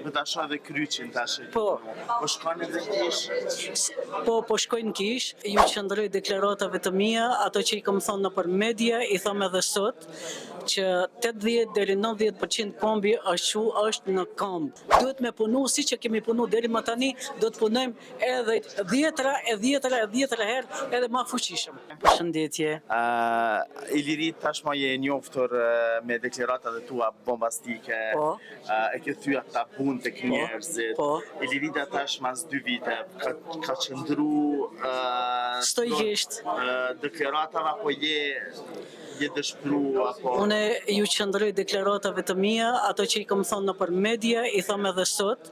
Po ta shoh edhe kryqin tash. Po. Po shkon edhe në kishë? Po, po shkoj në kishë, ju qëndroj deklaratave të mia, ato që i kam thonë nëpër media, i them edhe sot, që 80 deri 90% kombi është çu është në këmbë. Duhet me punu siç e kemi punu deri më tani, do të punojmë edhe dhjetra e dhjetra e dhjetra herë edhe ma fuqishëm. Përshëndetje. Uh, Iliri, tashmë je e njoftur me deklaratat e tua bombastike. Po. Uh, e ke thy atë tabun tek po. njerëzit. Po. Ilirida tash mas dy vite ka ka qëndru uh, stoikisht uh, deklaratave apo je je dëshpru apo Unë ju qëndroj deklaratave të mia, ato që i kam thonë nëpër media, i them edhe sot,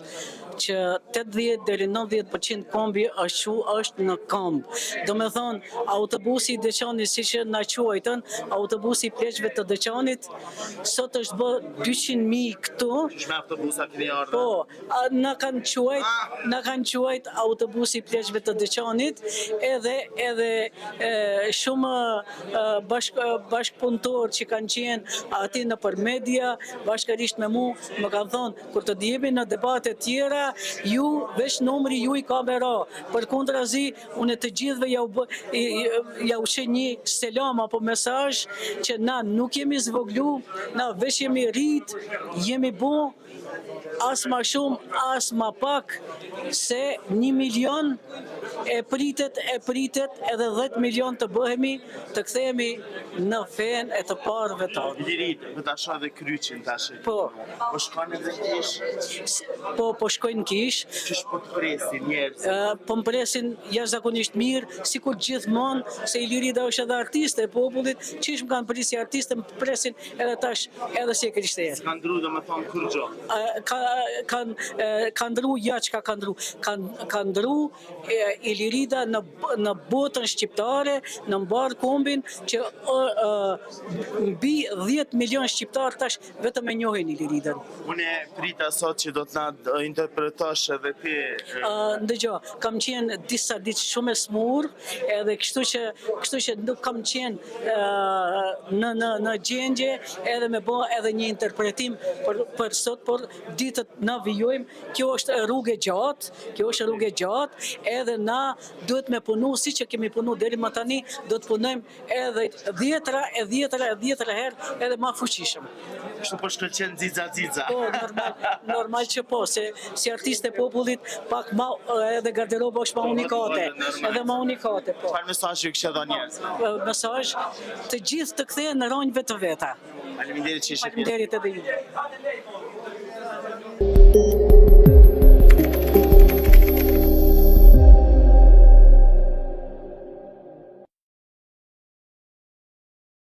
që 80 deri 90% kombi është çu është në këmbë. Domethonë, autobusi i Deçanit, siç na quajtën, autobusi i pleqve të Deçanit, sot është bë 200.000 këtu. Qysh me autobusa keni ardhur? Po, na kanë quajt, ah! na kanë quajt autobusi i pleqve të Deçanit, edhe edhe e, shumë bashk, bashkëpunëtorë që kanë qenë aty nëpër media, bashkërisht me mu, më kanë thonë, Kur të jemi në debate tjera, ju veç numri juj ka me ra. Përkundrazi, unë të gjithëve jau bë, jau çoj një selam apo mesazh që na nuk jemi zvoglu, na veç jemi rrit, jemi bo as ma shumë, as ma pak se një milion e pritet, e pritet edhe 10 milion të bëhemi, të kthehemi në fenë e të parëve tanë. Liritë, po ta shoh edhe kryqin tash. Po. Po shkon edhe në kishë? Po, po shkoj në kishë. Qysh po të presin njerëzit? Po më presin jashtëzakonisht mirë, sikur gjithmonë, se Ilirida është edhe artiste e popullit, qysh më kanë prit si artiste, më presin edhe tash edhe si e krishterë. S'ka ndru domethonë kurgjo? Ka, ka, ka ndru, ja çka ka ndru. Ka, ka ndru Ilirida në, në botën shqiptare, në mbarë kombin, që mbi 10 milion shqiptarë tash Vetëm e njohin Iliridën. Unë prita sot që do të na interpretosh edhe ti. Ndëgjo, kam qenë disa ditë shumë e smur, edhe kështu që kështu që nuk kam qenë në në në gjendje edhe me bo edhe një interpretim për për sot, por ditët na vijojmë. Kjo është rrugë e gjatë, kjo është rrugë e gjatë, edhe na duhet me punu siç e kemi punu deri më tani, do të punojmë Edhe dhjetra e dhjetra e dhjetra herë edhe ma fuqishëm. Kështu po shkëlqen xixa xixa. Po, normal, normal që po, se si artiste e popullit, pak ma edhe garderoba është ma po, unikate, edhe ma unikate, po. Çfarë mesazhi ju kishe dhënë njerëzve? Mesazh, të gjithë të kthehen në rrënjëve të veta. Faleminderit që ishe Faleminderit edhe juve.